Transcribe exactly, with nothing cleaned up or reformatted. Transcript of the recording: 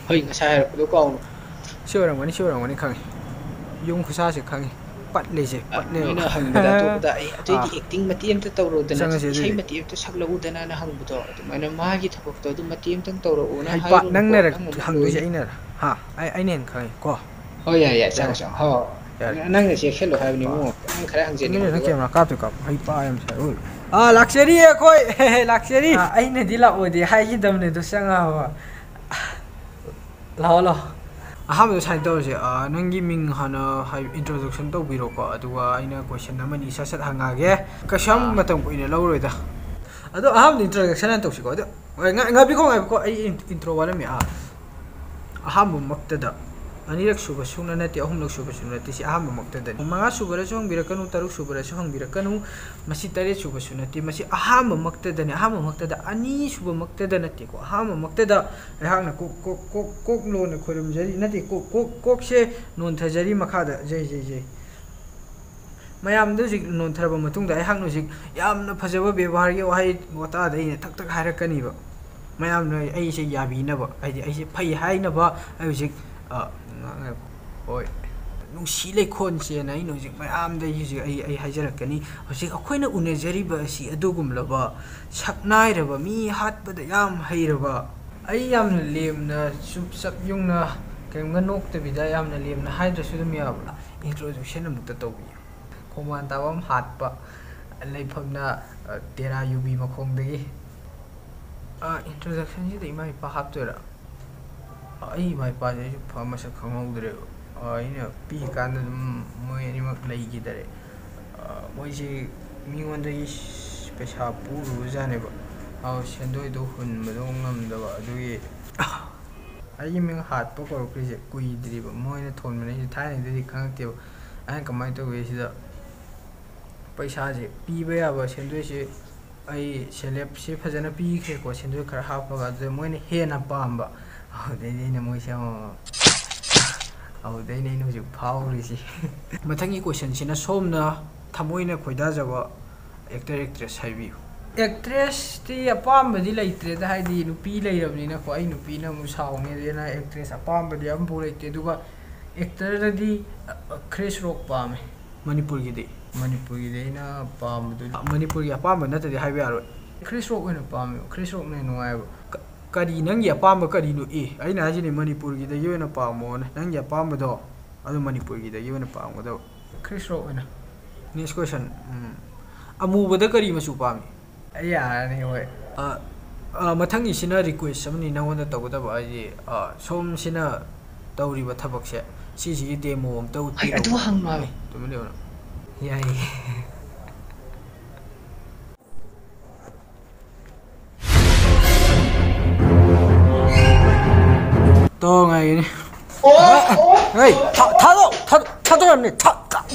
ꯍꯣꯏ, ꯉꯁꯥꯏ ꯍꯥꯏꯔꯛꯄꯗꯣ ꯀꯥꯎꯅꯨ꯫ ꯁꯤ ꯑꯣꯏꯔꯝꯒꯅꯤ, ꯁꯤ ꯑꯣꯏꯔꯝꯒꯅꯤ, ꯈꯪꯉꯦ꯫ ꯌꯨꯝ ꯈꯨꯁꯥꯁꯦ ꯈꯪꯉꯦ꯫ ꯄꯠꯂꯤꯁꯦ, ꯄꯠꯂꯦꯕ꯫ ꯅꯣꯏꯅ ꯍꯪꯕꯗ ꯑꯇꯣꯞꯄꯗ ꯑꯩ ꯑꯇꯩꯗꯤ ꯑꯥ꯫ ꯑꯦꯛꯇꯤꯡ ꯃꯇꯦꯛ ꯑꯃꯇ ꯇꯧꯔꯣꯗꯅ, ꯆꯪꯉꯁꯦ ꯏꯁꯩ ꯑꯗꯨꯗꯤ꯫ ꯃꯇꯦꯛ ꯑꯃꯇ ꯁꯛꯂꯛꯎꯗꯅꯅ ꯍꯪꯕꯗꯣ, ꯑꯗꯨꯃꯥꯏꯅ ꯃꯥꯒꯤ ꯊꯕꯛꯇꯣ ꯑꯗꯨꯝ ꯃꯇꯦꯛ ꯑꯃꯇꯪ ꯇꯧꯔꯛꯎꯅ ꯍꯩꯄꯥ, ꯍꯥꯏꯔꯨꯅꯨꯀꯣ, ꯅꯪꯅꯔ ꯅꯪ ꯑꯃꯨꯛ ꯍꯪꯗꯣꯏꯁꯦ ꯂꯣꯏ- ꯑꯩꯅꯔ? ꯍꯥ? ꯑꯩ, ꯑꯩꯅ ꯍꯦꯟꯅ ꯈꯪꯉꯦ ꯀꯣ꯫ ꯍꯣꯏ, ꯌꯥꯏ, ꯌꯥꯏ, ꯌꯥꯔꯦ꯫ ꯆꯪꯉꯣ, ꯆꯪꯉꯣ꯫ ꯍꯣ, ꯌꯥꯔꯦ꯫ ꯅꯪꯅ ꯆꯦꯛꯁꯤꯜꯂꯨ ꯍꯥꯏꯕꯅꯤ, ꯏꯕꯨꯡꯉꯣ꯫ ꯅꯪ ꯈꯔ ꯍꯪꯖꯅꯤꯡꯕꯗꯨꯒ꯫ ꯇꯨꯃꯤꯟꯅ ꯅꯪ ꯀꯦꯃꯦꯔꯥ ꯀꯥꯞꯇꯣꯏ ꯀꯥꯞ꯫ ꯍꯩꯄꯥ ꯌꯥꯝ ꯁꯥꯏ꯫ ꯑꯣꯏ꯫ ꯑꯥ, ꯂꯥꯛꯆꯔꯤ ꯑꯩꯈꯣꯏ꯫ ꯂꯥꯛꯆꯔꯤ꯫ ꯑꯥ, ꯑꯩꯅꯗꯤ ꯂꯥꯛꯑꯣꯗꯤ ꯍꯥꯏꯈꯤꯗꯕꯅꯦ, ꯑꯗꯣ ꯆꯪꯉꯛꯑꯕ꯫ ꯂꯥꯛꯑꯣ, ꯂꯥꯛꯑꯣ꯫ ꯑꯍꯥꯟꯕꯗ ꯁꯨꯃꯥꯏꯅ ꯇꯧꯔꯁꯦ, ꯑꯥ, ꯅꯪꯒꯤ ꯃꯤꯡ ꯍꯥꯟꯅ ꯍꯥꯏ-, introduction ꯇꯧꯕꯤꯔꯣꯀꯣ, ꯑꯗꯨꯒ ꯑꯩꯅ question ꯑꯃꯅꯤ ꯁꯠ ꯁꯠ ꯍꯪꯉꯛꯑꯒꯦ꯫ ꯀꯩꯁꯨ ꯌꯥꯝ ꯑꯥ꯫ ꯃꯇꯝ ꯀꯨꯏꯅ ꯂꯧꯔꯣꯏꯗ꯫ ꯑꯗꯣ ꯑꯍꯥꯟꯕꯗ introduction ꯍꯥꯟꯅ ꯇꯧꯁꯤꯀꯣ꯫ ꯑꯗꯣ, ꯉꯥꯏ-, ꯉꯥꯏꯕꯤꯈꯣ, ꯉꯥꯏꯕꯤꯈꯣ, ꯑꯩ in-, intro ꯋꯥꯠꯂꯝꯃꯤ꯫ ꯑꯥ, ꯑꯍꯥꯟꯕꯃꯛꯇꯗ, ꯑꯅꯤꯔꯛ ꯁꯨꯕꯁꯨ ꯅꯠꯇꯦ, ꯑꯍꯨꯝꯂꯛ ꯁꯨꯕꯁꯨ ꯅꯠꯇꯦ, ꯁꯤ ꯑꯍꯥꯟꯕꯃꯛꯇꯗꯅꯤ꯫ ꯃꯉꯥ ꯁꯨꯕꯗꯁꯨ ꯍꯪꯕꯤꯔꯛꯀꯅꯨ, ꯇꯔꯨꯛ ꯁꯨꯕꯗꯁꯨ ꯍꯪꯕꯤꯔꯛꯀꯅꯨ, ꯃꯁꯤ ꯇꯔꯦꯠ ꯁꯨꯕꯁꯨ ꯅꯠꯇꯦ, ꯃꯁꯤ ꯑꯍꯥꯟꯕꯃꯛꯇꯗꯅꯤ, ꯑꯍꯥꯟꯕꯃꯛꯇꯗ, ꯑꯅꯤ ꯁꯨꯕꯃꯛꯇꯗ ꯅꯠꯇꯦꯀꯣ, ꯑꯍꯥꯟꯕꯃꯛꯇꯗ ꯑꯩꯍꯥꯛꯅ ꯀꯣꯛ, ꯀꯣꯛ, ꯀꯣꯛ, ꯀꯣꯛ ꯂꯣꯟꯅ ꯈꯣꯏꯔꯨꯝꯖꯔꯤ, ꯅꯠꯇꯦ, ꯀꯣꯛ, ꯀꯣꯛ, ꯀꯣꯛꯁꯦ ꯅꯣꯟꯊꯖꯔꯤ ꯃꯈꯥꯗ, ꯖꯩ, ꯖꯩ, ꯖꯩ꯫ ꯃꯌꯥꯝꯗ ꯍꯧꯖꯤꯛ ꯅꯣꯟꯊꯔꯕ ꯃꯇꯨꯡꯗ ꯑꯩꯍꯥꯛꯅ ꯍꯧꯖꯤꯛ ꯌꯥꯝꯅ ꯐꯖꯕ ꯕꯦꯕꯥꯔꯒꯤ ꯋꯥꯍꯩ ꯋꯥꯇꯥꯗ ꯑꯩꯅ ꯊꯛ ꯊꯛ ꯍꯥꯏꯔꯛꯀꯅꯤꯕ꯫ ꯃꯌꯥꯝꯅ ꯑꯩꯁꯦ ꯌꯥꯕꯤꯅꯕ, ꯍꯥꯏꯗꯤ ꯑꯩꯁꯦ ꯐꯩ ꯍꯥꯏꯅꯕ ꯑꯩ ꯍꯧꯖꯤꯛ, ꯑ, ꯉꯥꯡ-, ꯉꯥꯏꯈꯣ꯫ ꯍꯣꯏ꯫ ꯅꯨꯡꯁꯤ ꯂꯩꯈꯣꯟꯁꯦꯅ ꯑꯩꯅ ꯍꯧꯖꯤꯛ ꯃꯌꯥꯝꯗ ꯑꯩ ꯍꯧꯖꯤꯛ ꯑꯩ, ꯑꯩ ꯍꯥꯏꯖꯔꯛꯀꯅꯤ꯫ ꯍꯧꯖꯤꯛ ꯑꯩꯈꯣꯏꯅ ꯎꯅꯖꯔꯤꯕ ꯑꯁꯤ ꯑꯗꯨꯒꯨꯝꯂꯕ ꯁꯛꯅꯥꯏꯔꯕ, ꯃꯤ ꯍꯥꯠꯄꯗ ꯌꯥꯝ ꯍꯩꯔꯕ, ꯑꯩ ꯌꯥꯝꯅ ꯂꯦꯝꯅ ꯆꯨꯞ ꯆꯞ ꯌꯨꯡꯅ ꯀꯔꯤꯝꯒ ꯅꯣꯛꯇꯕꯤꯗ ꯌꯥꯝꯅ ꯂꯦꯝꯅ ꯍꯥꯏꯗ꯭ꯔꯁꯨ ꯑꯗꯨꯝ ꯌꯥꯕ introduction ꯑꯃꯨꯛꯇ ꯇꯧꯕꯤꯌꯨ꯫ ꯈꯣꯡꯕꯥꯟ ꯇꯥꯐꯝ ꯍꯥꯠꯄ, ꯂꯩꯐꯝꯅ, ꯑ, ꯇꯦꯔꯥ ꯌꯨꯕꯤ ꯃꯈꯣꯡꯗꯒꯤ꯫ ꯑ, introductionꯁꯤꯗ ꯏꯃꯥ ꯏꯄꯥ ꯍꯥꯞꯇꯣꯏꯔꯥ? ꯑ, ꯑꯩ ꯏꯃꯥ ꯏꯄꯥꯁꯦ ꯑꯩꯁꯨ ꯐ-, ꯃꯁꯛ ꯈꯪꯍꯧꯗ꯭ꯔꯦꯕ꯫ ꯑ, ꯑꯩꯅ ꯄꯤꯛꯏꯀꯥꯟꯗ ꯑꯗꯨꯝ ꯃꯣꯏ ꯑꯅꯤꯃꯛ ꯂꯩꯈꯤꯗꯔꯦ꯫ ꯑ, ꯃꯣꯏꯁꯤ ꯃꯤꯉꯣꯟꯗꯒꯤ ꯄꯩꯁꯥ ꯄꯨꯔꯨꯕꯖꯥꯠꯅꯦꯕ꯫ ꯑ, ꯁꯦꯟꯗꯣꯏꯗꯣ ꯍꯨꯟꯕꯗꯣ ꯉꯝꯗꯕ ꯑꯗꯨꯒꯤ꯫ ꯑꯩꯒꯤ ꯃꯤꯡ ꯍꯥꯠꯄ ꯀꯧꯔꯛꯈ꯭ꯔꯤꯁꯦ ꯀꯨꯏꯗ꯭ꯔꯤꯕ, ꯃꯣꯏꯅ ꯊꯣꯟꯕꯅꯦ꯫ ꯑꯩꯁꯦ ꯊꯥꯏꯅꯗꯩꯗꯤ ꯈꯪꯉꯛꯇꯦꯕ꯫ ꯑꯩꯅ ꯀꯃꯥꯏꯅ ꯇꯧꯒꯦ ꯁꯤꯗ, ꯄꯩꯁꯥꯁꯦ ꯄꯤꯕ ꯌꯥꯕ ꯁꯦꯟꯗꯣꯏꯁꯦ ꯑꯩ ꯁꯦꯂꯦꯞꯁꯦ ꯐꯖꯅ ꯄꯤꯈ꯭ꯔꯦꯀꯣ, ꯁꯦꯟꯗꯣꯏ ꯈꯔ ꯍꯥꯞꯄꯒ꯫ ꯑꯗꯨꯗ ꯃꯣꯏꯅ ꯍꯦꯟꯅ ꯄꯥꯝꯕ, ꯑꯗꯨꯗꯩꯗꯤ ꯑꯩꯅ ꯃꯣꯏꯁꯦ ꯑꯃꯃꯝ, ꯑꯗꯨꯗꯩꯅꯦ ꯑꯩꯅ ꯍꯧꯖꯤꯛ ꯐꯥꯎꯔꯤꯁꯦ꯫ ꯃꯊꯪꯒꯤ questionꯁꯤꯅ ꯁꯣꯝꯅ ꯊꯃꯣꯏꯅ ꯈꯣꯏꯗꯥꯖꯕ actor actress ꯍꯥꯏꯕꯤꯌꯨ꯫ ꯑꯦꯛꯇ꯭ꯔꯦꯁꯇꯤ ꯑꯄꯥꯝꯕꯗꯤ ꯂꯩꯇ꯭ꯔꯦꯗ, ꯍꯥꯏꯗꯤ ꯅꯨꯄꯤ ꯂꯩꯔꯕꯅꯤꯅꯀꯣ꯫ ꯑꯩ ꯅꯨꯄꯤꯅ ꯑꯃꯨꯛ ꯁꯥꯎꯅꯤ, ꯑꯗꯨꯅ ꯑꯦꯛꯇ꯭ꯔꯦꯁ ꯑꯄꯥꯝꯕꯗꯤ ꯑꯝꯐꯥꯎ ꯂꯩꯇꯦ꯫ ꯑꯗꯨꯒ ꯑꯦꯛꯇꯔꯗꯗꯤ ꯈ꯭ꯔꯤꯁ ꯔꯣꯛ ꯄꯥꯝꯃꯦ꯫ ꯃꯅꯤꯄꯨꯔꯒꯤꯗꯤ? ꯃꯅꯤꯄꯨꯔꯒꯤꯗꯤ ꯑꯩꯅ ꯄꯥꯝꯕꯗꯨ ꯃꯅꯤꯄꯨꯔꯒꯤ ꯑꯄꯥꯝꯕ ꯅꯠꯇ꯭ꯔꯗꯤ ꯍꯥꯏꯕ ꯌꯥꯔꯣꯏ꯫ ꯈ꯭ꯔꯤꯁ ꯔꯣꯛ ꯑꯣꯏꯅ ꯄꯥꯝꯃꯦ, ꯈ꯭ꯔꯤꯁ ꯔꯣꯛꯅ ꯍꯦꯟꯅ ꯅꯨꯡꯉꯥꯏꯕ꯫ ꯀ- ꯀꯔꯤ ꯅꯪꯒꯤ ꯑꯄꯥꯝꯕ ꯀꯔꯤꯅꯣ? ꯑꯦ, ꯑꯩꯅ ꯍꯥꯏꯁꯤꯅꯤ, ꯃꯅꯤꯄꯨꯔꯒꯤꯗꯒꯤ ꯑꯣꯏꯅ ꯄꯥꯝꯃꯣꯅ꯫ ꯅꯪꯒꯤ ꯑꯄꯥꯝꯕꯗꯣ ꯑꯗꯨ ꯃꯅꯤꯄꯨꯔꯒꯤꯗꯒꯤ ꯑꯣꯏꯅ ꯄꯥꯝꯒꯗꯕ꯫ ꯈ꯭ꯔꯤꯁ ꯔꯣꯛ ꯑꯣꯏꯅ꯫ Next question. ꯎꯝ꯫ ꯑꯃꯨꯕꯗ ꯀꯔꯤ ꯃꯆꯨ ꯄꯥꯝꯃꯤ? ꯑꯩ ꯌꯥꯔꯅꯤ, ꯍꯣꯏ꯫ ꯑ, ꯑ, ꯃꯊꯪꯒꯤꯁꯤꯅ request ꯑꯃꯅꯤ ꯅꯪꯉꯣꯟꯗ ꯇꯧꯒꯗꯕ, ꯍꯥꯏꯗꯤ, ꯑ, ꯁꯣꯝꯁꯤꯅ ꯇꯧꯔꯤꯕ ꯊꯕꯛꯁꯦ, ꯁꯤꯁꯤꯒꯤ demo ꯑꯝꯇ ꯍꯣꯏ, ꯎꯠꯄꯤꯔꯛꯎ꯫ ꯑꯗꯨ ꯍꯪꯉꯣ ꯍꯥꯏꯕ꯫ ꯑꯦ, ꯇꯨꯃꯤꯟ ꯂꯩꯌꯨꯅ꯫ ꯌꯥꯏꯌꯦ꯫ ꯇꯣ ꯉꯥꯏꯒꯅꯤ꯫ ꯍꯦ, ꯊꯥ-, ꯊꯥꯗꯣꯛ-, ꯊꯥꯗꯣꯛ-, ꯊꯥꯗꯣꯛꯑꯝꯅꯦ꯫ ꯊꯥ-, ꯊꯥ-,